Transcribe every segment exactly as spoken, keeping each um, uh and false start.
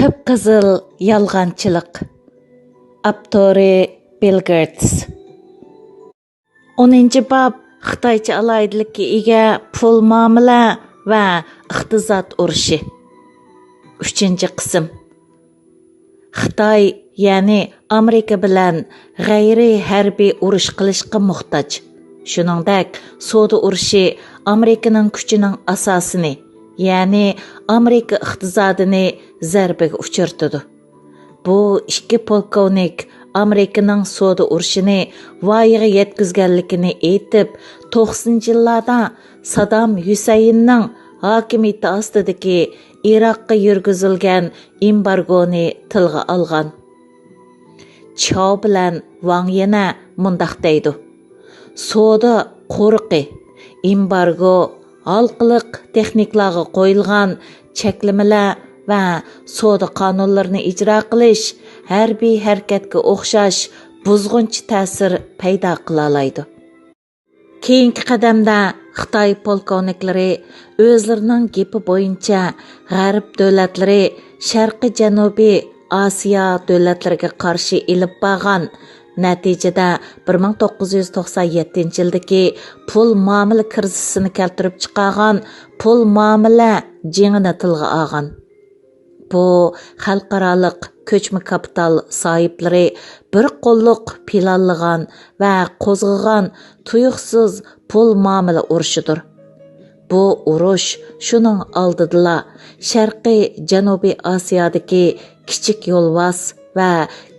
قىپقىزىل يالغانچىلىق. ئاپتورى بىل گېيتس. ئونىنچى باب، خىتايچە ئالاھىدىلىككە ئىگە پۇل مۇئامىلە ۋە ئىقتىساد ئۇرۇشى. ئۈچىنچى قىسىم. خىتاي، يەنى ئامېرىكا بىلەن غەيرىي ھەربىي ئۇرۇش قىلىشقا موھتاج. شۇنىڭدەك، سودا ئۇرۇشى ئامېرىكىنىڭ كۈچىنىڭ ئاساسىنى، يەنى ئامېرىكا ئىقتىسادىنى زەربىگە ئۇچرىتىدۇ. بۇ ئىككى پولكوۋنىك ئامېرىكىنىڭ سودا ئۇرۇشىنى ۋايىغا يەتكۈزگەنلىكىنى ئېيتىپ، توقسىنىنچى يىللاردا سادام ھۈسەيىننىڭ ھاكىمىيىتى ئاستىدىكى ئىراققا يۈرگۈزۈلگەن ئېمبارگونى تىلغا ئالغان. چاۋ بىلەن ۋاڭ يەنە مۇنداق دەيدۇ: سودا قورۇقى، ئېمبارگو، ھالقىلىق تېخنىكىلارغا قويۇلغان چەكلىمىلەر ۋە سودا قانۇنلىرىنى ئىجرا قىلىش ھەربىي ھەرىكەتكە ئوخشاش بۇزغۇنچە تەسىر پەيدا قىلالايدۇ. كېيىنكى قەدەمدە خىتاي پولكوۋنىكلىرى ئۆزلىرىنىڭ گېپى بويىچە غەرب دۆلەتلىرى شەرقىي جەنۇبىي ئاسىيا دۆلەتلىرىگە قارشى ئېلىپ بارغان، نەتىجىدە بىر مىڭ توققۇز يۈز توقسان يەتتىنچى يىلدىكى پۇل مۇئامىلە كىرىزىسىنى كەلتۈرۈپ چىقارغان پۇل مۇئامىلە جېڭىنى تىلغا ئالغان. بۇ خەلقئارالىق كۆچمە كاپىتال ساھىبلىرى بىر قوللۇق پىلانلىغان ۋە قوزغىغان تۇيۇقسىز پۇل مۇئامىلە ئۇرۇشىدۇر. بۇ ئۇرۇش شۇنىڭ ئالدىدىلا شەرقىي جەنۇبىي ئاسىيادىكى كىچىك يولۋاس ۋە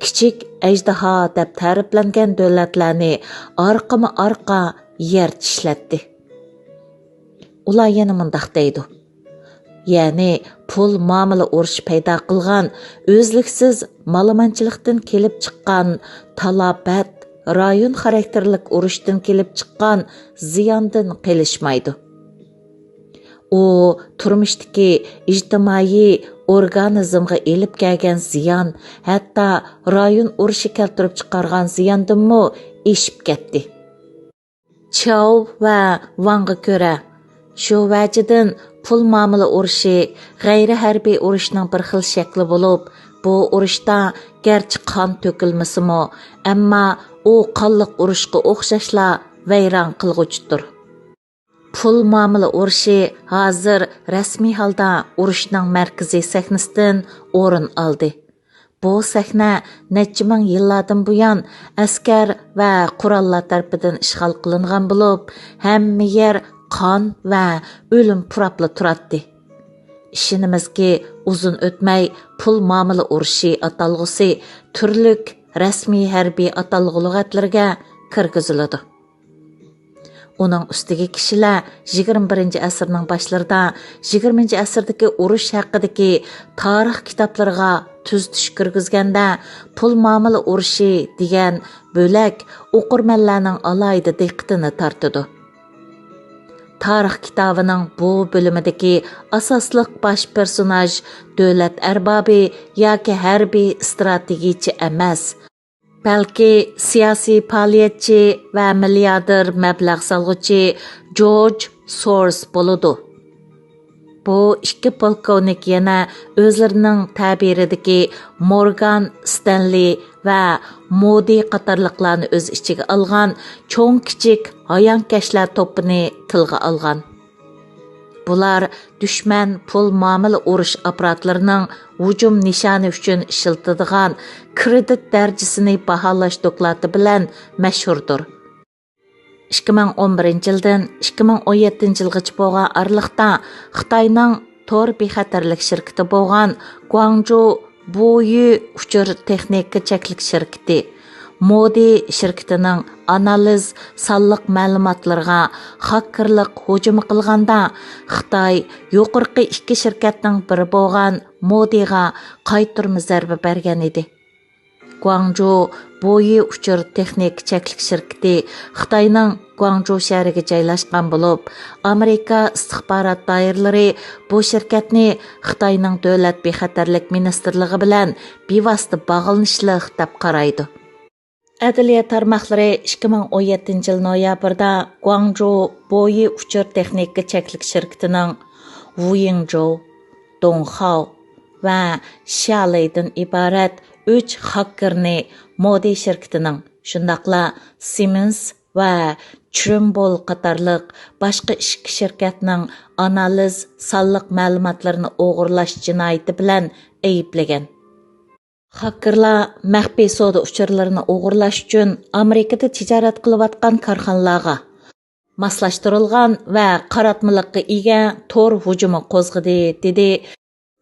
كىچىك ئەجدىھا دەپ تەرىپلەنگەن دۆلەتلەرنى ئارقىمۇ ئارقا يەر چىشلەتتى. ئۇلار يەنە مۇنداق دەيدۇ: يەنى پۇل مۇئامىلە ئۇرۇشى پەيدا قىلغان ئۈزلۈكسىز مالىمانچىلىقتىن كېلىپ چىققان تالاپەت رايون خاراكتېرلىك ئۇرۇشتىن كېلىپ چىققان زىياندىن قېلىشمايدۇ. ئۇ تۇرمۇشتىكى ئىجتىمائىي ئورگانىزمغا ئېلىپ كەلگەن زىيان، ھەتتا رايون ئۇرۇشى كەلتۈرۈپ چىقارغان زىياندىنمۇ ئېشىپ كەتتى. چاۋ ۋە ۋاڭغا كۆرە، شۇ ۋەجىدىن پۇل مۇئامىلە ئۇرۇشى غەيرىي ھەربىي ئۇرۇشنىڭ بىر خىل شەكلى بولۇپ، بۇ ئۇرۇشتا گەرچە قان تۆكۈلمىسىمۇ، ئەمما ئۇ قانلىق ئۇرۇشقا ئوخشاشلا ۋەيران قىلغۇچىدۇر. پۇل مۇئامىلە ئۇرۇشى ھازىر رەسمىي ھالدا ئۇرۇشنىڭ مەركىزىي سەھنىسىدىن ئورۇن ئالدى. بۇ سەھنە نەچچە مىڭ يىللاردىن بۇيان ئەسكەر ۋە قوراللار تەرىپىدىن ئىشغال قىلىنغان بولۇپ، ھەممە يەر قان ۋە ئۆلۈم پۇراپلا تۇراتتى. ئىشىنىمىزكى، ئۇزۇن ئۆتمەي پۇل مۇئامىلە ئۇرۇشى ئاتالغۇسى تۈرلۈك رەسمىي ھەربىي ئاتالغۇ لۇغەتلىرىگە كىرگۈزۈلىدۇ. ئۇنىڭ ئۈستىگە كىشىلەر يىگىرمە بىرىنچى ئەسىرنىڭ باشلىرىدا يىگىرمىنچى ئەسىردىكى ئۇرۇش ھەققىدىكى تارىخ كىتابلىرىغا تۈزىتىش كىرگۈزگەندە، پۇل مۇئامىلە ئۇرۇشى دېگەن بۆلەك ئوقۇرمەنلەرنىڭ ئالاھىدە دىققىتىنى تارتىدۇ. تارىخ كىتابىنىڭ بۇ بۆلۈمىدىكى ئاساسلىق باش پېرسوناژ دۆلەت ئەربابى ياكى ھەربىي ئىستراتېگىيىچى ئەمەس، بەلكى سىياسىي پائالىيەتچى ۋە مىلياردېر مەبلەغ سالغۇچى جورج سوروس بولىدۇ. بۇ ئىككى پولكوۋنىك يەنە ئۆزلىرىنىڭ تەبىرىدىكى مورگان ستەنلى ۋە مودى قاتارلىقلارنى ئۆز ئىچىگە ئالغان چوڭ-كىچىك ھايانكەشلەر توپىنى تىلغا ئالغان. بۇلار دۈشمەن پۇل مۇئامىلە ئۇرۇش ئاپپاراتلىرىنىڭ ھۇجۇم نىشانى ئۈچۈن ئىشلىتىدىغان كرېدىت دەرىجىسىنى باھالاش دوكلاتى بىلەن مەشھۇردۇر. ئىككى مىڭ ئون بىرىنچى يىلدىن ئىككى مىڭ ئون يەتتىنچى يىلغىچە بولغان ئارىلىقتا خىتاينىڭ تور بىخەتەرلىك شىركىتى بولغان گۇاڭجۇ بويۈ ئۇچۇر تېخنىكا چەكلىك شىركىتى، مودى شىركىتىنىڭ ئانالىز سانلىق مەلۇماتلىرىغا خاككېرلىق ھۇجۇمى قىلغاندا، خىتاي يۇقىرىقى ئىككى شىركەتنىڭ بىرى بولغان مودىغا قايتۇرما زەربە بەرگەن ئىدى. گۇاڭجۇ بويى ئۇچۇر تېخنىكا چەكلىك شىركىتى خىتاينىڭ گۇاڭجۇ شەھىرىگە جايلاشقان بولۇپ، ئامېرىكا ئىستىخبارات دائىرىلىرى بۇ شىركەتنى خىتاينىڭ دۆلەت بىخەتەرلىك مىنىستىرلىقى بىلەن بىۋاسىتە باغلىنىشلىق دەپ قارايدۇ. ئەدلىيە تارماقلىرى ئىككى مىڭ ئون يەتتىنچى يىل نويابىردا گۇاڭجۇ بويى ئۇچۇر تېخنىكا چەكلىك شىركىتىنىڭ ۋۇيىڭجوۋ، دۇڭخاۋ، ۋە شيالېيدىن ئىبارەت ئۈچ خاككېرنى مودى شىركىتىنىڭ، شۇنداقلا سىمېنس ۋە چرېمبول قاتارلىق باشقا ئىككى شىركەتنىڭ ئانالىز سانلىق مەلۇماتلىرىنى ئوغرىلاش جىنايىتى بىلەن ئەيىبلىگەن. خاككېرلار مەخپىي سودا ئۇچۇرلىرىنى ئوغرىلاش ئۈچۈن ئامېرىكىدا تىجارەت قىلىۋاتقان كارخانىلارغا ماسلاشتۇرۇلغان ۋە قاراتمىلىققا ئىگە تور ھۇجۇمى قوزغىدى، دېدى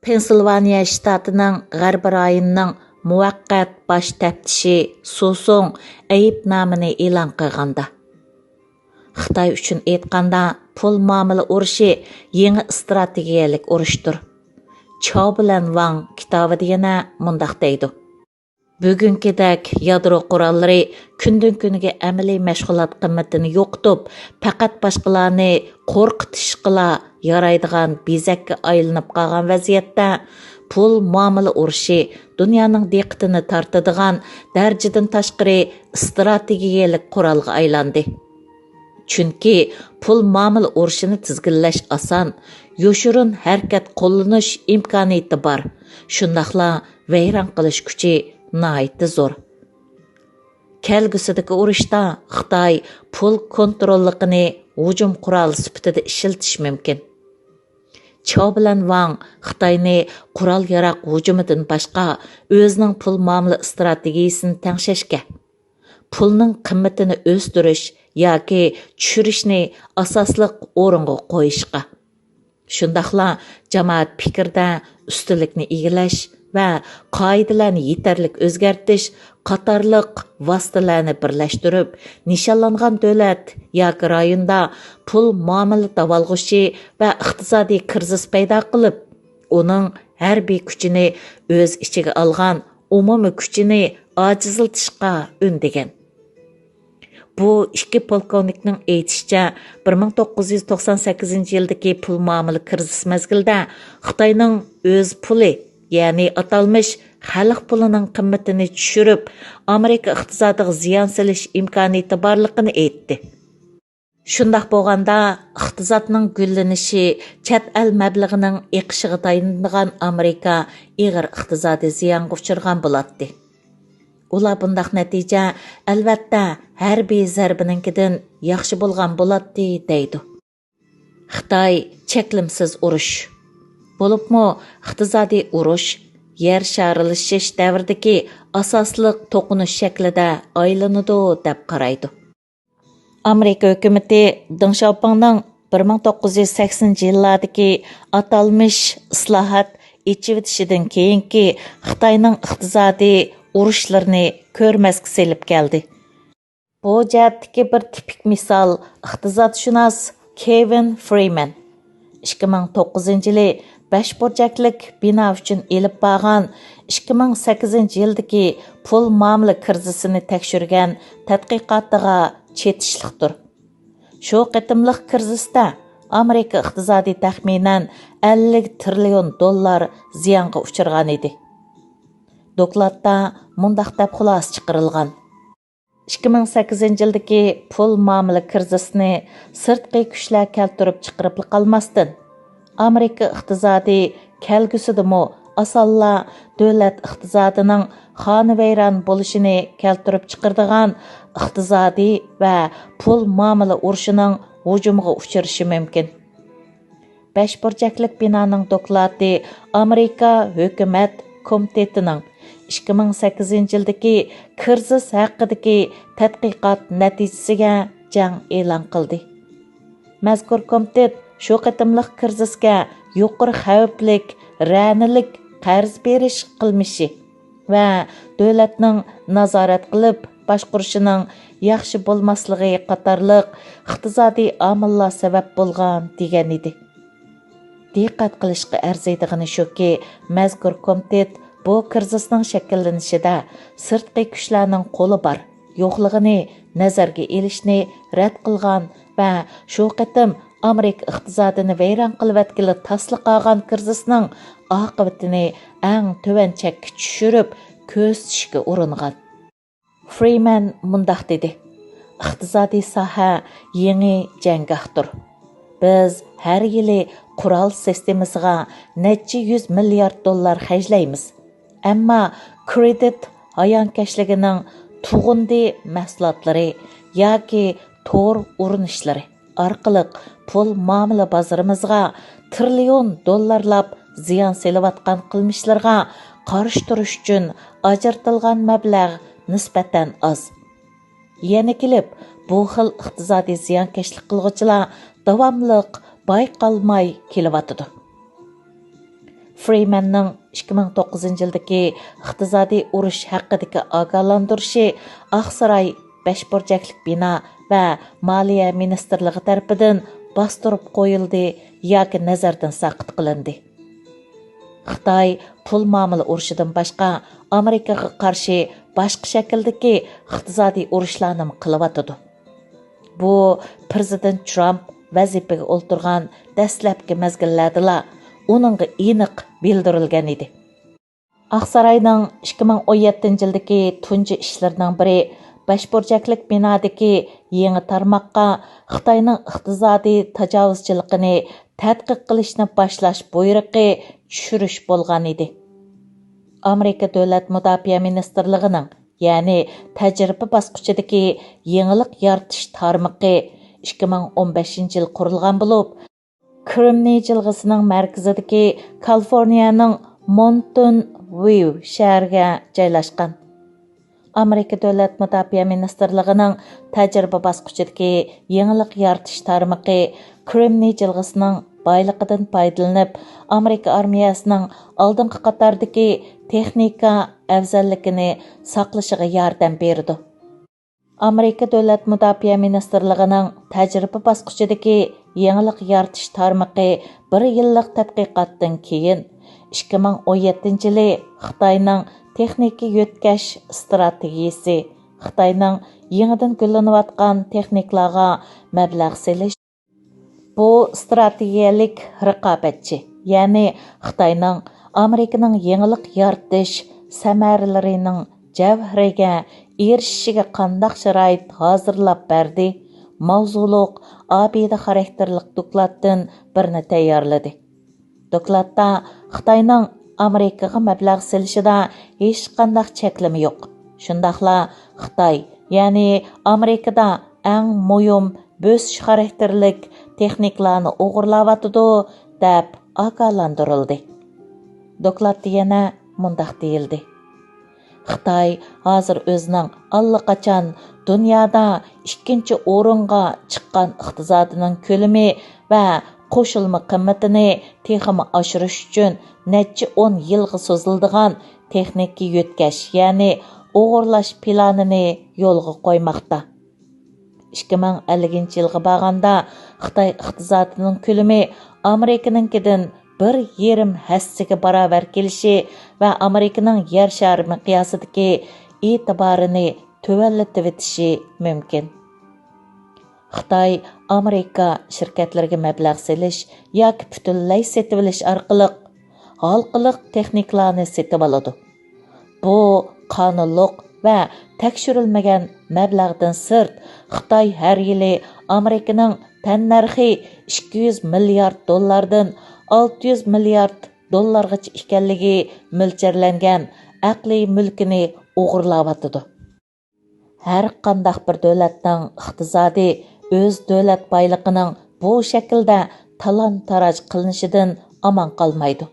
پېنسىلۋانىيە شتاتىنىڭ غەربىي رايونىنىڭ مۇۋەققەت باش تەپتىشى سۇسۇڭ ئەيىبنامىنى ئېلان قىلغاندا. خىتاي ئۈچۈن ئېيتقاندا، پۇل مۇئامىلە ئۇرۇشى يېڭى ئىستراتېگىيەلىك ئۇرۇشتۇر. چاۋ بىلەن ۋاڭ كىتابىدا يەنە مۇنداق دەيدۇ: بۈگۈنكىدەك يادرو قوراللىرى كۈندىن-كۈنگە ئەمەلىي مەشغۇلات قىممىتىنى يوقىتىپ، پەقەت باشقىلارنى قورقۇتۇشقىلا يارايدىغان بېزەككە ئايلىنىپ قالغان ۋەزىيەتتە، پۇل مۇئامىلە ئۇرۇشى دۇنيانىڭ دىققىتىنى تارتىدىغان دەرىجىدىن تاشقىرى ئىستراتېگىيەلىك قورالغا ئايلاندى. چۈنكى پۇل مۇئامىلە ئۇرۇشىنى تىزگىنلەش ئاسان، يوشۇرۇن ھەرىكەت قوللىنىش ئىمكانىيىتى بار، شۇنداقلا ۋەيران قىلىش كۈچى ناھايىتى زور. كەلگۈسىدىكى ئۇرۇشتا خىتاي پۇل كونتروللۇقىنى ھۇجۇم قورالى سۈپىتىدە ئىشلىتىشى مۇمكىن. چاۋ بىلەن ۋاڭ خىتاينى قورال-ياراغ ھۇجۇمىدىن باشقا، ئۆزىنىڭ پۇل مۇئامىلە ئىستراتېگىيىسىنى تەڭشەشكە، پۇلنىڭ قىممىتىنى ئۆستۈرۈش ياكى چۈشۈرۈشنى ئاساسلىق ئورۇنغا قويۇشقا، شۇنداقلا جامائەت پىكرىدە ئۈستۈنلۈكنى ئىگىلەش ۋە قائىدىلەرنى يېتەرلىك ئۆزگەرتىش قاتارلىق ۋاسىتىلەرنى بىرلەشتۈرۈپ، نىشانلانغان دۆلەت ياكى رايوندا پۇل مۇئامىلە داۋالغۇشى ۋە ئىقتىسادىي كىرىزىس پەيدا قىلىپ، ئۇنىڭ ھەربىي كۈچىنى ئۆز ئىچىگە ئالغان ئومۇمىي كۈچىنى ئاجىزلىتىشقا ئۈندىگەن. بۇ ئىككى پولكوۋنىكنىڭ ئېيتىشىچە، بىر مىڭ توققۇز يۈز توقسان سەككىزىنچى يىلدىكى پۇل مۇئامىلە كىرىزىس مەزگىلىدە خىتاينىڭ ئۆز پۇلى، يەنى ئاتالمىش خەلق پۇلىنىڭ قىممىتىنى چۈشۈرۈپ، ئامېرىكا ئىقتىسادىغا زىيان سېلىش ئىمكانىيىتى بارلىقىنى ئېيتتى. شۇنداق بولغاندا، ئىقتىسادنىڭ گۈللىنىشى چەت ئەل مەبلىغىنىڭ ئېقىشىغا تايىنىدىغان ئامېرىكا ئېغىر ئىقتىسادىي زىيانغا ئۇچرىغان بولاتتى. ئۇلار بۇنداق نەتىجە، ئەلۋەتتە، ھەربىي زەربىنىڭكىدىن ياخشى بولغان بولاتتى، دەيدۇ. خىتاي چەكلىمىسىز ئۇرۇش، بولۇپمۇ ئىقتىسادىي ئۇرۇش يەر شارىلىشىش دەۋرىدىكى ئاساسلىق توقۇنۇش شەكلىدە ئايلىنىدۇ، دەپ قارايدۇ. ئامېرىكا ھۆكۈمىتى دېڭ شياۋپىڭنىڭ بىر مىڭ توققۇز يۈز سەكسىنىنچى يىللاردىكى ئاتالمىش ئىسلاھات، ئېچىۋېتىشىدىن كېيىنكى خىتاينىڭ ئىقتىسادىي ئۇرۇشلىرىنى كۆرمەسكە سېلىپ كەلدى. بۇ جەھەتتىكى بىر تىپىك مىسال ئىقتىسادشۇناس كېۋىن فرىمەن ئىككى مىڭ توققۇزىنچى يىلى بەش بۇرجەكلىك بىنا ئۈچۈن ئېلىپ بارغان ئىككى مىڭ سەككىزىنچى يىلدىكى پۇل مۇئامىلە كىرىزىسىنى تەكشۈرگەن تەتقىقاتىغا چېتىشلىقتۇر. شۇ قېتىملىق كىرىزىستە ئامېرىكا ئىقتىسادى تەخمىنەن ئەللىك تىرىليون دوللار زىيانغا ئۇچرىغان ئىدى. دوكلاتتا مۇنداق دەپ خۇلاسە چىقىرىلغان: ئىككى مىڭ سەككىزىنچى يىلدىكى پۇل مۇئامىلە كىرىزىسىنى سىرتقى كۈچلەر كەلتۈرۈپ چىقىرىپلا قالماستىن، ئامېرىكا ئىقتىسادى كەلگۈسىدىمۇ ئاسانلا دۆلەت ئىقتىسادىنىڭ خانىۋەيران بولۇشىنى كەلتۈرۈپ چىقىرىدىغان ئىقتىسادىي ۋە پۇل مۇئامىلە ئۇرۇشىنىڭ ھۇجۇمىغا ئۇچرىشى مۇمكىن. بەش بۇرجەكلىك بىنانىڭ دوكلاتى ئامېرىكا ھۆكۈمەت كومىتېتىنىڭ ئىككى مىڭ سەككىزىنچى يىلدىكى كىرىزىس ھەققىدىكى تەتقىقات نەتىجىسىگە جەڭ ئېلان قىلدى. مەزكۇر كومىتېت شۇ قېتىملىق كىرىزىسكە يۇقىرى خەۋپلىك رەنىلىك قەرز بېرىش قىلمىشى ۋە دۆلەتنىڭ نازارەت قىلىپ باشقۇرۇشىنىڭ ياخشى بولماسلىقى قاتارلىق ئىقتىسادىي ئامىللار سەۋەب بولغان، دېگەن ئىدى. دىققەت قىلىشقا ئەرزىيدىغىنى شۇكى، مەزكۇر كومىتېت بۇ كىرىزىسنىڭ شەكىللىنىشىدە سىرتقى كۈچلەرنىڭ قولى بار، يوقلۇقىنى نەزەرگە ئېلىشنى رەت قىلغان ۋە شۇ قېتىم ئامېرىكا ئىقتىسادىنى ۋەيران قىلىۋەتكىلى تاسلا قالغان كىرىزىسنىڭ ئاقىۋىتىنى ئەڭ تۆۋەن چەككە چۈشۈرۈپ كۆرسىتىشكە ئۇرۇنغان. فرىمەن مۇنداق دېدى: ئىقتىسادىي ساھە يېڭى جەڭگاھتۇر. بىز ھەر يىلى قورال سىستېمىسىغا نەچچە يۈز مىليارد دوللار خەجلەيمىز. ئەمما كرېدىت ھايانكەشلىكىنىڭ تۇغۇندى مەھسۇلاتلىرى ياكى تور ئۇرۇنۇشلىرى ئارقىلىق پۇل مۇئامىلە بازىرىمىزغا تىرىليون دوللارلاپ زىيان سېلىۋاتقان قىلمىشلىرىغا قارشى تۇرۇش ئۈچۈن ئاجرىتىلغان مەبلەغ نىسبەتەن ئاز. يەنە كېلىپ، بۇ خىل ئىقتىسادىي زىيانكەشلىك قىلغۇچىلار داۋاملىق بايقالماي كېلىۋاتىدۇ. فرىمەننىڭ ئىككى مىڭ توققۇزىنچى يىلدىكى ئىقتىسادىي ئۇرۇش ھەققىدىكى ئاگاھلاندۇرۇشى ئاقساراي بەشبۇرجەكلىك بىنا ۋە مالىيە مىنىستىرلىقى تەرىپىدىن باستۇرۇپ قويۇلدى ياكى نەزەردىن ساقىت قىلىندى. خىتاي پۇل مۇئامىلە ئۇرۇشىدىن باشقا، ئامېرىكىغا قارشى باشقا شەكىلدىكى ئىقتىسادىي ئۇرۇشلارنىمۇ قىلىۋاتىدۇ. بۇ پىرېزىدېنت ترامپ ۋەزىپىگە ئولتۇرغان دەسلەپكى مەزگىللەردىلا ئۇنىڭغا ئېنىق بىلدۈرۈلگەن ئىدى. ئاقساراينىڭ ئىككى مىڭ ئون يەتتىنچى يىلدىكى تۇنجى ئىشلىرىنىڭ بىرى بەشبۇرجەكلىك بىنادىكى يېڭى تارماققا خىتاينىڭ ئىقتىسادىي تاجاۋۇزچىلىقىنى تەتقىق قىلىشنى باشلاش بۇيرۇقى چۈشۈرۈش بولغان ئىدى. ئامېرىكا دۆلەت مۇداپىئە مىنىستىرلىقىنىڭ، يەنى تەجرىبە باسقۇچىدىكى يېڭىلىق يارىتىش تارمىقى ئىككى مىڭ ئون بەشىنچى يىل قۇرۇلغان بولۇپ، كرېمنىي جىلغىسىنىڭ مەركىزىدىكى كالىفورنىيەنىڭ مونتون ۋيۇ شەھىرىگە جايلاشقان. ئامېرىكا دۆلەت مۇداپىئە مىنىستىرلىقىنىڭ تەجرىبە باسقۇچىدىكى يېڭىلىق يارىتىش تارمىقى كرېمنىي جىلغىسىنىڭ بايلىقىدىن پايدىلىنىپ، ئامېرىكا ئارمىيەسىنىڭ ئالدىنقى قاتاردىكى تېخنىكا ئەۋزەللىكىنى ساقلىشىغا ياردەم بېرىدۇ. ئامېرىكا دۆلەت مۇداپىئە مىنىستىرلىقىنىڭ تەجرىبە باسقۇچىدىكى يېڭىلىق يارىتىش تارمىقى بىر يىللىق تەتقىقاتتىن كېيىن، ئىككى مىڭ ئون يەتتىنچى يىلى خىتاينىڭ تېخنىكا يۆتكەش ئىستراتېگىيىسى، خىتاينىڭ يېڭىدىن گۈللىنىۋاتقان تېخنىكىلارغا مەبلەغ سېلىش، بۇ ئىستراتېگىيەلىك رىقابەتچى، يەنى خىتاينىڭ ئامېرىكىنىڭ يېڭىلىق يارىتىش سەمەرىلىرىنىڭ جەۋھىرىگە ئېرىشىشىگە قانداق شارائىت ھازىرلاپ بەردى؟ ماۋزۇلۇق ئابىدە خاراكتېرلىك دوكلاتتىن بىرنى تەييارلىدى. دوكلاتتا خىتاينىڭ ئامېرىكىغا مەبلەغ سېلىشىدا ھېچقانداق چەكلىمە يوق. شۇنداقلا خىتاي، يەنى ئامېرىكىدا ئەڭ مۇھىم بۆسۈش خاراكتېرلىك تېخنىكىلارنى ئوغرىلاۋاتىدۇ، دەپ ئاگاھلاندۇرۇلدى. دوكلاتتا يەنە مۇنداق دېيىلدى: خىتاي ھازىر ئۆزىنىڭ ئاللىقاچان دۇنيادا ئىككىنچى ئورۇنغا چىققان ئىقتىسادىنىڭ كۆلىمى ۋە قوشۇلما قىممىتىنى تېخىمۇ ئاشۇرۇش ئۈچۈن نەچچە ئون يىلغا سوزۇلىدىغان تېخنىكا يۆتكەش، يەنى ئوغرىلاش پىلانىنى يولغا قويماقتا. ئىككى مىڭ ئەللىكىنچى يىلغا بارغاندا، خىتاي ئىقتىسادىنىڭ كۆلىمى ئامېرىكىنىڭكىدىن بىر يېرىم ھەسسىگە باراۋەر كېلىشى ۋە ئامېرىكىنىڭ يەر شارى مىقياسىدىكى ئېتىبارىنى تۆۋەنلىتىۋېتىشى مۇمكىن. خىتاي ئامېرىكا شىركەتلىرىگە مەبلەغ سېلىش ياكى پۈتۈنلەي سېتىۋېلىش ئارقىلىق ھالقىلىق تېخنىكىلارنى سېتىۋالىدۇ. بۇ قانۇنلۇق ۋە تەكشۈرۈلمىگەن مەبلەغدىن سىرت، خىتاي ھەر يىلى ئامېرىكىنىڭ تەننەرخى ئىككى يۈز مىليارد دوللاردىن ئالتە يۈز مىليارد دوللارغىچە ئىكەنلىكى مۆلچەرلەنگەن ئەقلىي مۈلكىنى ئوغرىلاۋاتىدۇ. ھەر قانداق بىر دۆلەتنىڭ ئىقتىسادى ئۆز دۆلەت بايلىقىنىڭ بۇ شەكىلدە تالان-تاراج قىلىنىشىدىن ئامان قالمايدۇ.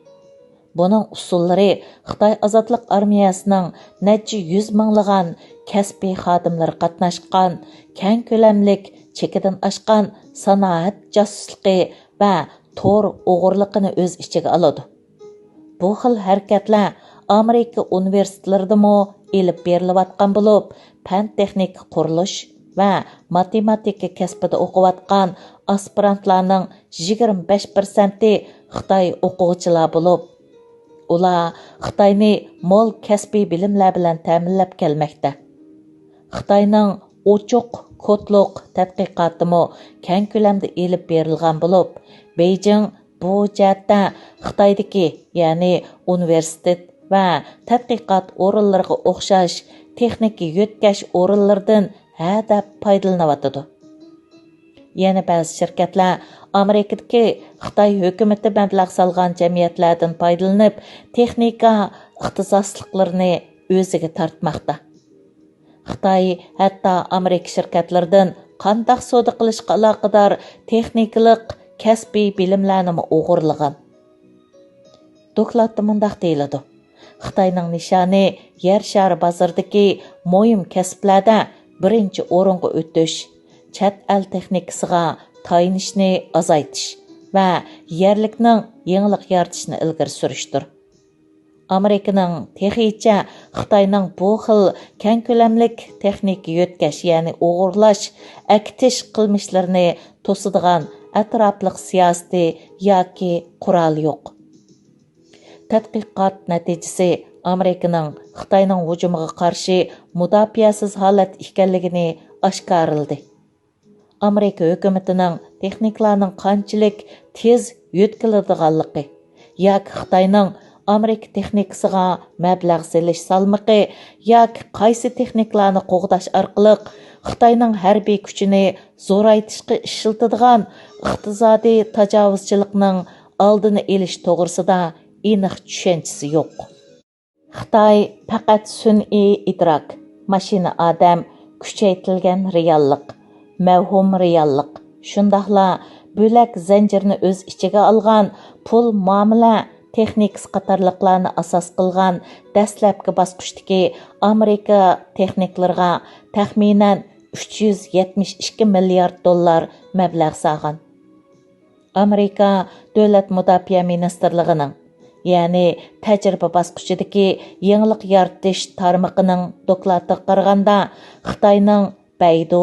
بۇنىڭ ئۇسۇللىرى خىتاي ئازادلىق ئارمىيەسىنىڭ نەچچە يۈز مىڭلىغان كەسپىي خادىملىرى قاتناشقان كەڭ كۆلەملىك، چېكىدىن ئاشقان سانائەت جاسۇسلۇقى ۋە تور ئوغرىلىقىنى ئۆز ئىچىگە ئالىدۇ. بۇ خىل ھەرىكەتلەر ئامېرىكا ئۇنىۋېرسىتېتلىرىدىمۇ ئېلىپ بېرىلىۋاتقان بولۇپ، پەن-تېخنىكا، قۇرۇلۇش ۋە ماتېماتىكا كەسپىدە ئوقۇۋاتقان ئاسپىرانتلارنىڭ يىگىرمە بەش پىرسەنتى خىتاي ئوقۇغۇچىلار بولۇپ، ئۇلار خىتاينى مول كەسپىي بىلىملەر بىلەن تەمىنلەپ كەلمەكتە. خىتاينىڭ ئوچۇق كودلۇق تەتقىقاتىمۇ كەڭ كۆلەمدە ئېلىپ بېرىلغان بولۇپ، بېيجىڭ بۇ جەھەتتە خىتايدىكى، يەنى ئۇنىۋېرسىتېت ۋە تەتقىقات ئورۇنلىرىغا ئوخشاش تېخنىكا يۆتكەش ئورۇنلىرىدىن ھەدەپ پايدىلىنىۋاتىدۇ. يەنە بەزى شىركەتلەر ئامېرىكىدىكى خىتاي ھۆكۈمىتى مەبلەغ سالغان جەمئىيەتلەردىن پايدىلىنىپ، تېخنىكا ئىختىساسلىقلىرىنى ئۆزىگە تارتماقتا. خىتاي ھەتتا ئامېرىكا شىركەتلىرىدىن قانداق سودا قىلىشقا ئالاقىدار تېخنىكىلىق، كەسپىي بىلىملەرنىمۇ ئوغرىلىغان. دوكلاتتا مۇنداق دېيىلىدۇ: خىتاينىڭ نىشانى يەر شارى بازىرىدىكى مۇھىم كەسىپلەردە بىرىنچى ئورۇنغا ئۆتۈش، چەت ئەل تېخنىكىسىغا تايىنىشنى ئازايتىش ۋە يەرلىكنىڭ يېڭىلىق يارىتىشنى ئىلگىرى سۈرۈشتۇر. ئامېرىكىنىڭ تېخىچە خىتاينىڭ بۇ خىل كەڭ كۆلەملىك تېخنىكا يۆتكەش، يەنى ئوغرىلاش، ئەكېتىش قىلمىشلىرىنى توسىدىغان ئەتراپلىق سىياسىتى ياكى قورالى يوق. تەتقىقات نەتىجىسى ئامېرىكىنىڭ خىتاينىڭ ھۇجۇمىغا قارشى مۇداپىئەسىز ھالەتتە ئىكەنلىكىنى ئاشكارىلىدى. ئامېرىكا ھۆكۈمىتىنىڭ تېخنىكىلارنىڭ قانچىلىك تېز يۆتكىلىدىغانلىقى ياكى خىتاينىڭ ئامېرىكا تېخنىكىسىغا مەبلەغ سېلىش سالمىقى ياكى قايسى تېخنىكىلارنى قوغداش ئارقىلىق خىتاينىڭ ھەربىي كۈچىنى زورايتىشقا ئىشلىتىدىغان ئىقتىسادىي تاجاۋۇزچىلىقنىڭ ئالدىنى ئېلىش توغرىسىدا ئېنىق چۈشەنچىسى يوق. خىتاي پەقەت سۈنئىي ئىدراك، ماشىنا ئادەم، كۈچەيتىلگەن رېئاللىق، مەۋھۇم رېئاللىق، شۇنداقلا بۆلەك زەنجىرىنى ئۆز ئىچىگە ئالغان پۇل مۇئامىلە تېخنىكىسى قاتارلىقلارنى ئاساس قىلغان دەسلەپكى باسقۇچتىكى ئامېرىكا تېخنىكلىرىغا تەخمىنەن ئۈچ يۈز يەتمىش ئىككى مىليارد دوللار مەبلەغ سالغان. ئامېرىكا دۆلەت مۇداپىئە مىنىستىرلىقىنىڭ، يەنى تەجرىبە باسقۇچىدىكى يېڭىلىق يارىتىش تارمىقىنىڭ دوكلاتىغا قارىغاندا، خىتاينىڭ بەيدۇ،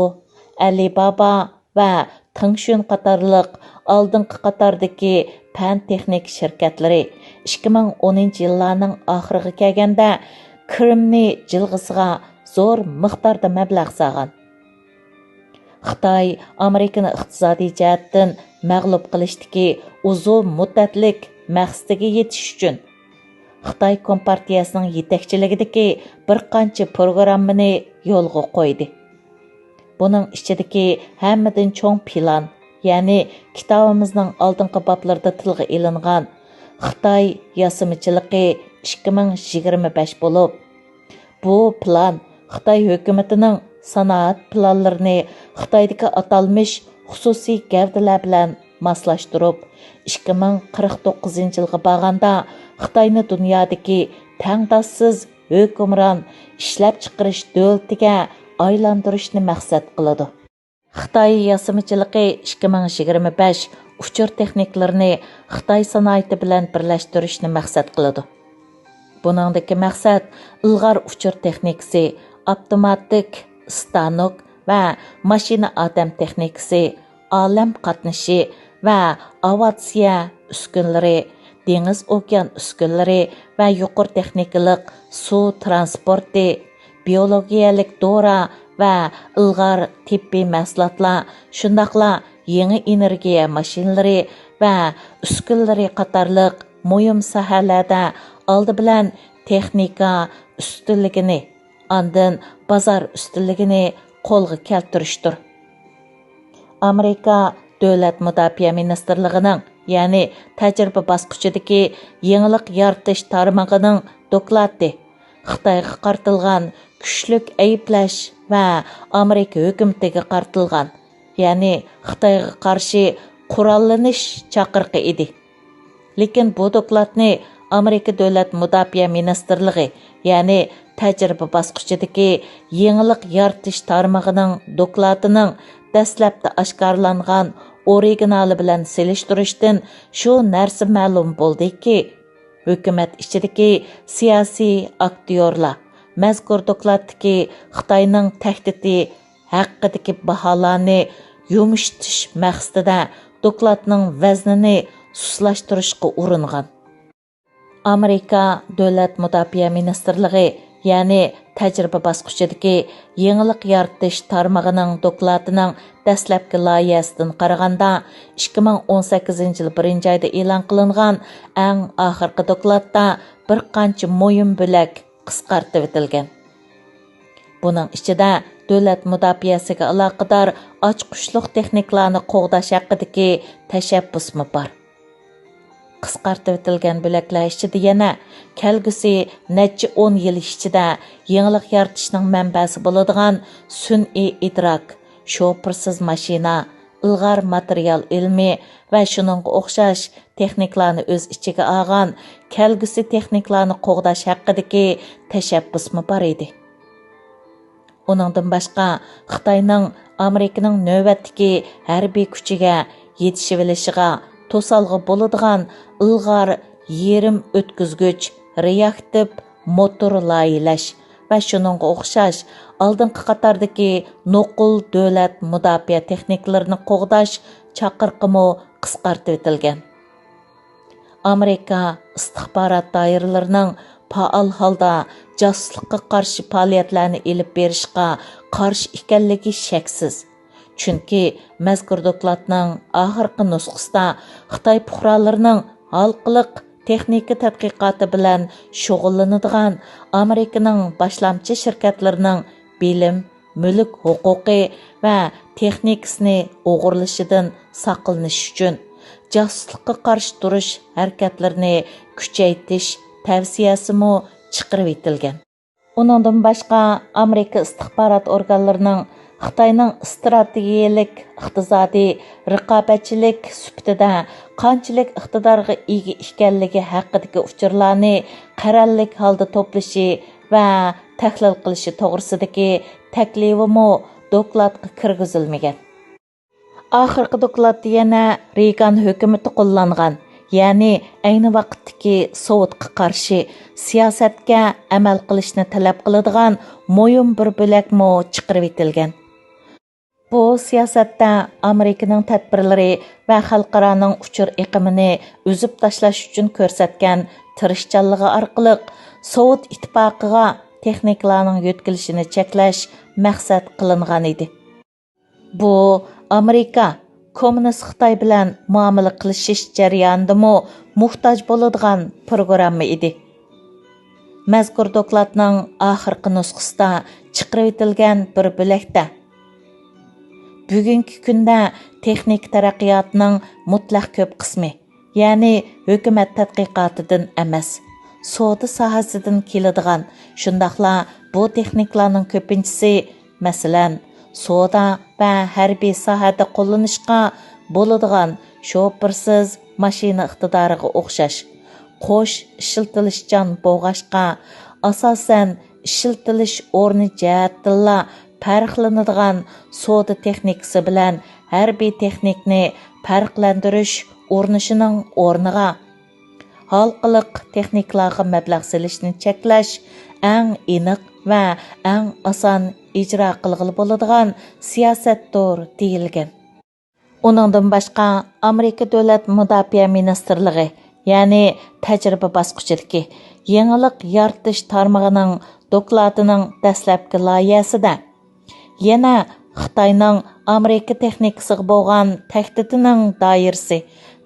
ئەلىبابا ۋە تېڭشۈن قاتارلىق ئالدىنقى قاتاردىكى پەن تېخنىكا شىركەتلىرى ئىككى مىڭ ئونىنچى يىللارنىڭ ئاخىرىغا كەلگەندە كىرىمنى جىلغىسىغا زور مىقداردا مەبلەغ سالغان. خىتاي ئامېرىكىنى ئىقتىسادىي جەھەتتىن مەغلۇپ قىلىشتىكى ئۇزۇن مۇددەتلىك مەقسىتىگە يېتىش ئۈچۈن، خىتاي كومپارتىيەسىنىڭ يېتەكچىلىكىدىكى بىر قانچە پروگراممىنى يولغا قويدى. بۇنىڭ ئىچىدىكى ھەممىدىن چوڭ پىلان، يەنى كىتابىمىزنىڭ ئالدىنقى بابلىرىدا تىلغا ئېلىنغان خىتاي ياسىمىچىلىقى ئىككى مىڭ يىگىرمە بەش بولۇپ، بۇ پىلان خىتاي ھۆكۈمىتىنىڭ سانائەت پىلانلىرىنى خىتايدىكى ئاتالمىش خۇسۇسىي گەۋدىلەر بىلەن ماسلاشتۇرۇپ، ئىككى مىڭ قىرىق توققۇزىنچى يىلغا بارغاندا خىتاينى دۇنيادىكى تەڭداشسىز ھۆكۈمران ئىشلەپچىقىرىش دۆلىتىگە ئايلاندۇرۇشنى مەقسەت قىلىدۇ. خىتاي ياسىمىچىلىقى ئىككى مىڭ يىگىرمە بەش ئۇچۇر تېخنىكىلىرىنى خىتاي سانائىتى بىلەن بىرلەشتۈرۈشنى مەقسەت قىلىدۇ. بۇنىڭدىكى مەقسەت ئىلغار ئۇچۇر تېخنىكىسى، ئاپتوماتىك، ستانوك ۋە ماشىنا ئادەم تېخنىكىسى، ئالەم قاتنىشى ۋە ئاۋىئاتسىيە ئۈسكۈنىلىرى، دېڭىز ئوكيان ئۈسكۈنىلىرى ۋە يۇقىرى تېخنىكىلىق سۇ تىرانسپورتى، بىيولوگىيەلىك دورا ۋە ئىلغار تېببىي مەھسۇلاتلار، شۇنداقلا يېڭى ئېنېرگىيە ماشىنىلىرى ۋە ئۈسكۈنىلىرى قاتارلىق مۇھىم ساھەلەردە ئالدى بىلەن تېخنىكا ئۈستۈنلۈكىنى، ئاندىن بازار ئۈستۈنلۈكىنى قولغا كەلتۈرۈشتۇر. ئامېرىكا دۆلەت مۇداپىئە مىنىستىرلىقىنىڭ، يەنى تەجرىبە باسقۇچىدىكى يېڭىلىق يارىتىش تارمىقىنىڭ دوكلاتى خىتايغا قارىتىلغان كۈچلۈك ئەيىبلەش ۋە ئامېرىكا ھۆكۈمىتىگە قارىتىلغان، يەنى خىتايغا قارشى قوراللىنىش چاقىرىقى ئىدى. لېكىن بۇ دوكلاتنى ئامېرىكا دۆلەت مۇداپىئە مىنىستىرلىقى، يەنى تەجرىبە باسقۇچىدىكى يېڭىلىق يارىتىش تارمىقىنىڭ دوكلاتىنىڭ دەسلەپتە ئاشكارىلانغان ئورىگىنالى بىلەن سېلىشتۇرۇشتىن شۇ نەرسە مەلۇم بولدىكى، ھۆكۈمەت ئىچىدىكى سىياسىي ئاكتىيورلار مەزكۇر دوكلاتتىكى خىتاينىڭ تەھدىتى ھەققىدىكى باھالارنى يۇمشىتىش مەقسىتىدە دوكلاتنىڭ ۋەزنىنى سۇسلاشتۇرۇشقا ئۇرۇنغان. ئامېرىكا دۆلەت مۇداپىئە مىنىستىرلىقى، يەنى تەجرىبە باسقۇچىدىكى يېڭىلىق يارىتىش تارمىقىنىڭ دوكلاتىنىڭ دەسلەپكى لايىھەسىدىن قارىغاندا، ئىككى مىڭ ئون سەككىزىنچى يىل بىرىنچى ئايدا ئېلان قىلىنغان ئەڭ ئاخىرقى دوكلاتتا بىر قانچە مۇھىم بۆلەك قىسقارتىۋېتىلگەن. بۇنىڭ ئىچىدە دۆلەت مۇداپىئەسىگە ئالاقىدار ئاچقۇچلۇق تېخنىكىلارنى قوغداش ھەققىدىكى تەشەببۇسمۇ بار. قىسقارتىۋېتىلگەن بۆلەكلەر ئىچىدە يەنە كەلگۈسى نەچچە ئون يىل ئىچىدە يېڭىلىق يارىتىشنىڭ مەنبەسى بولىدىغان سۈنئىي ئىدراك، شوپۇرسىز ماشىنا، ئىلغار ماتېرىيال ئىلمى ۋە شۇنىڭغا ئوخشاش تېخنىكىلارنى ئۆز ئىچىگە ئالغان كەلگۈسى تېخنىكىلارنى قوغداش ھەققىدىكى تەشەببۇسمۇ بار ئىدى. ئۇنىڭدىن باشقا، خىتاينىڭ ئامېرىكىنىڭ نۆۋەتتىكى ھەربىي كۈچىگە يېتىشىۋېلىشىغا توسالغۇ بولىدىغان ئىلغار يېرىم ئۆتكۈزگۈچ، رېئاكتىپ موتور لايىھەلەش ۋە شۇنىڭغا ئوخشاش ئالدىنقى قاتاردىكى نوقۇل دۆلەت مۇداپىئە تېخنىكىلىرىنى قوغداش چاقىرىقىمۇ قىسقارتىۋېتىلگەن. ئامېرىكا ئىستىخبارات دائىرىلىرىنىڭ پائال ھالدا جاسۇسلۇققا قارشى پائالىيەتلەرنى ئېلىپ بېرىشقا قارشى ئىكەنلىكى شەكسىز. چۈنكى مەزكۇر دوكلاتنىڭ ئاخىرقى نۇسخىسىدا خىتاي پۇقرالىرىنىڭ ھالقىلىق تېخنىكا تەتقىقاتى بىلەن شۇغۇللىنىدىغان ئامېرىكىنىڭ باشلامچى شىركەتلىرىنىڭ بىلىم، مۈلۈك ھوقۇقى ۋە تېخنىكىسىنى ئوغرىلىشىدىن ساقلىنىش ئۈچۈن جاسۇسلۇققا قارشى تۇرۇش ھەرىكەتلىرىنى كۈچەيتىش تەۋسىيەسىمۇ چىقىرىۋېتىلگەن. ئۇنىڭدىن باشقا، ئامېرىكا ئىستىخبارات ئورگانلىرىنىڭ خىتاينىڭ ئىستراتېگىيەلىك ئىقتىسادىي رىقابەتچىلىك سۈپىتىدە قانچىلىك ئىقتىدارغا ئىگە ئىكەنلىكى ھەققىدىكى ئۇچۇرلارنى قەرەللىك ھالدا توپلىشى ۋە تەھلىل قىلىشى توغرىسىدىكى تەكلىپىمۇ دوكلاتقا كىرگۈزۈلمىگەن. ئاخىرقى دوكلاتتا يەنە رېيگان ھۆكۈمىتى قوللانغان، يەنى ئەينى ۋاقىتتىكى سوۋېتقا قارشى سىياسەتكە ئەمەل قىلىشنى تەلەپ قىلىدىغان مۇھىم بىر بۆلەكمۇ چىقىرىۋېتىلگەن. بۇ سىياسەتتە ئامېرىكىنىڭ تەدبىرلىرى ۋە خەلقئارانىڭ ئۇچۇر ئېقىمىنى ئۈزۈپ تاشلاش ئۈچۈن كۆرسەتكەن تىرىشچانلىقى ئارقىلىق سوۋېت ئىتتىپاقىغا تېخنىكىلارنىڭ يۆتكىلىشىنى چەكلەش مەقسەت قىلىنغان ئىدى. بۇ ئامېرىكا كوممۇنىست خىتاي بىلەن مۇئامىلە قىلىشىش جەريانىدىمۇ موھتاج بولىدىغان پروگرامما ئىدى. مەزكۇر دوكلاتنىڭ ئاخىرقى نۇسخىسىدا چىقىرىۋېتىلگەن بىر بۆلەكتە، بۈگۈنكى كۈندە تېخنىكا تەرەققىياتىنىڭ مۇتلەق كۆپ قىسمى، يەنى ھۆكۈمەت تەتقىقاتىدىن ئەمەس، سودا ساھەسىدىن كېلىدىغان، شۇنداقلا بۇ تېخنىكىلارنىڭ كۆپىنچىسى، مەسىلەن، سودا ۋە ھەربىي ساھەدە قوللىنىشقا بولىدىغان شوپۇرسىز ماشىنا ئىقتىدارىغا ئوخشاش، قوش ئىشلىتىلىشچان بولغاچقا، ئاساسەن، ئىشلىتىلىش ئورنى جەھەتتىنلا پەرقلىنىدىغان سودا تېخنىكىسى بىلەن ھەربىي تېخنىكنى پەرقلەندۈرۈش ئۇرۇنۇشىنىڭ ئورنىغا، ھالقىلىق تېخنىكىلارغا مەبلەغ سېلىشنى چەكلەش ئەڭ ئېنىق ۋە ئەڭ ئاسان ئىجرا قىلغىلى بولىدىغان سىياسەتتۇر، دېيىلگەن. ئۇنىڭدىن باشقا، ئامېرىكا دۆلەت مۇداپىئە مىنىستىرلىقى، يەنى تەجرىبە باسقۇچىدىكى يېڭىلىق يارىتىش تارمىقىنىڭ دوكلاتىنىڭ دەسلەپكى لايىھەسىدە، يەنە خىتاينىڭ ئامېرىكا تېخنىكىسىغا بولغان تەھدىتىنىڭ دائىرىسى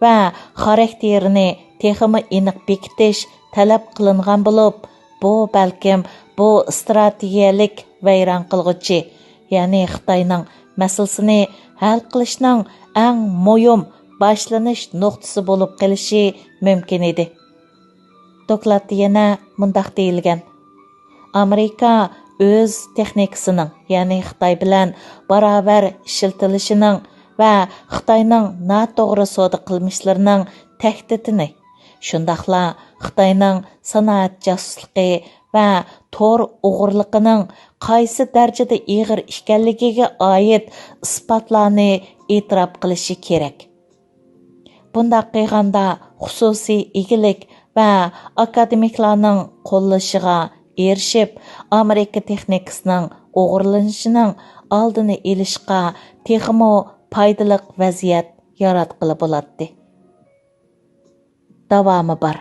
ۋە خاراكتېرىنى تېخىمۇ ئېنىق بېكىتىش تەلەپ قىلىنغان بولۇپ، بۇ بەلكىم بۇ ئىستراتېگىيەلىك ۋەيران قىلغۇچى، يەنى خىتاينىڭ مەسىلىسىنى ھەل قىلىشنىڭ ئەڭ مۇھىم باشلىنىش نۇقتىسى بولۇپ قېلىشى مۇمكىن ئىدى. دوكلاتتا يەنە مۇنداق دېيىلگەن: ئامېرىكا ئۆز تېخنىكىسىنىڭ، يەنى خىتاي بىلەن باراۋەر ئىشلىتىلىشىنىڭ ۋە خىتاينىڭ ناتوغرا سودا قىلمىشلىرىنىڭ تەھدىتىنى، شۇنداقلا خىتاينىڭ سانائەت جاسۇسلۇقى ۋە تور ئوغرىلىقىنىڭ قايسى دەرىجىدە ئېغىر ئىكەنلىكىگە ئائىت ئىسپاتلارنى ئېتىراپ قىلىشى كېرەك. بۇنداق قىلغاندا، خۇسۇسىي ئىگىلىك ۋە ئاكادېمىكلارنىڭ قوللىشىغا ئېرىشىپ، ئامېرىكا تېخنىكىسىنىڭ ئوغرىلىنىشىنىڭ ئالدىنى ئېلىشقا تېخىمۇ پايدىلىق ۋەزىيەت ياراتقىلى بولاتتى. داۋامى بار.